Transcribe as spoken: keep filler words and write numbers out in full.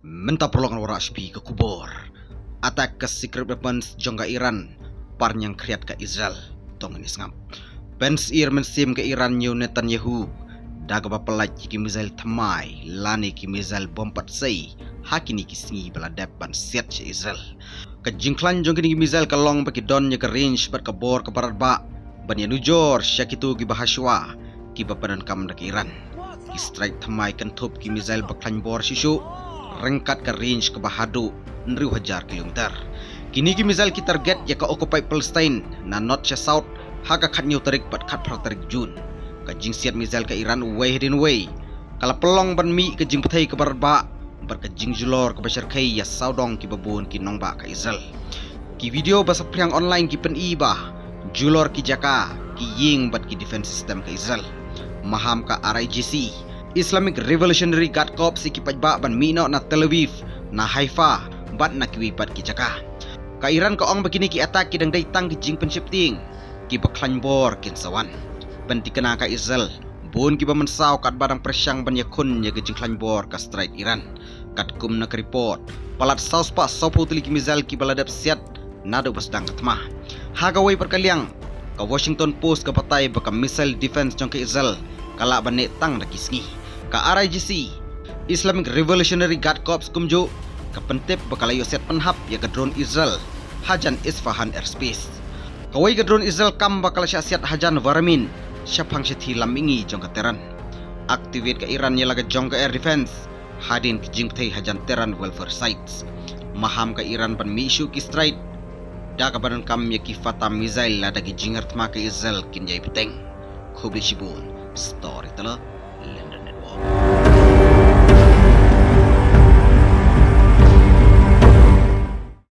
Mynta paralok ngan wallam ïa phi ka khubor. Attack ka secret weapons jong ka Iran, par ñiang khriat ka Israel. Tong ni sngap. Pynshai mynsiem ka Iran ñiew Netanyahu da kaba pynlait ïa ki missile thymmai lane ki missile bom pat sei ha kine ki sngi ba la dep ban siat sha Israel. Ka jingkhlaiñ jong kine ki missile ka long ba ki don ïa ka range bad ka bor kaba radbah ban ïanujor sha kito kiba hashuwa kiba pyndonkam da ka Iran. Ki strike thymmai kynthup ki missile ba khlaiñ bor shisha, ryngkat ka range kaba haduh hynriew hajar kilometer. Kine ki missile ki target ïa ka occupied Palestine na north sha south ha ka khathynñiew tarik bad khatphra tarik June. Ka jingsiat missile ka Iran uwei hadien uwei ka la pynlong ban mih ka jingbthei kaba radbah bad ka jingjulor kaba shyrkhei ïa sawdong kiba bun ki nongbah ka Israel. Ki video ba saphriang online ki pyni ba julor ki jaka, ki ïing bad ki defense system ka Israel. Maham ka R I G C, Islamic Revolutionary Guard Corps, ki paidbah ban mih noh na Tel Aviv, na Haifa bad na kiwei pat ki jaka. Ka Iran ka ong ba kine ki attack ki dang dei tang ki jingpynsheptieng kiba khlaiñ bor kin sa wan. Pynthikna ka Israel, bun kiba mynsaw katba dang pyrshang ban ïakhun ïa ka jingkhlaiñ bor ka strike Iran. Katkum na ka report, palat saw spah sawphew tylli ki missile kiba la dep siat naduh ba sdang ka thma. Ha kawei pat ka liang, ka Washington Post ka batai ba ka missile defense jong ka Israel ka lah ban neh tang da ki sngi. Ka R I G C, Islamic Revolutionary Guard Corps, kumjuh ka pyntip ba ka la ïoh siat pynhap ïa ka drone Israel hajan Isfahan airspace. Kawei ka drone Israel kam ba ka la shah siat hajan Warmin, shaphang shathie lam mihngi jong ka Tehran. Activate ka Iran ïa la ka jong ka air defense hadien ki jingpynthei hajan Tehran welfare sites. Maham ka Iran ban mih shuh ki strike da kaba donkam ïa ki Fattah missile lada ki jingher thma ka Israel kin ïai bteng. Khublei shibun. Storyteller.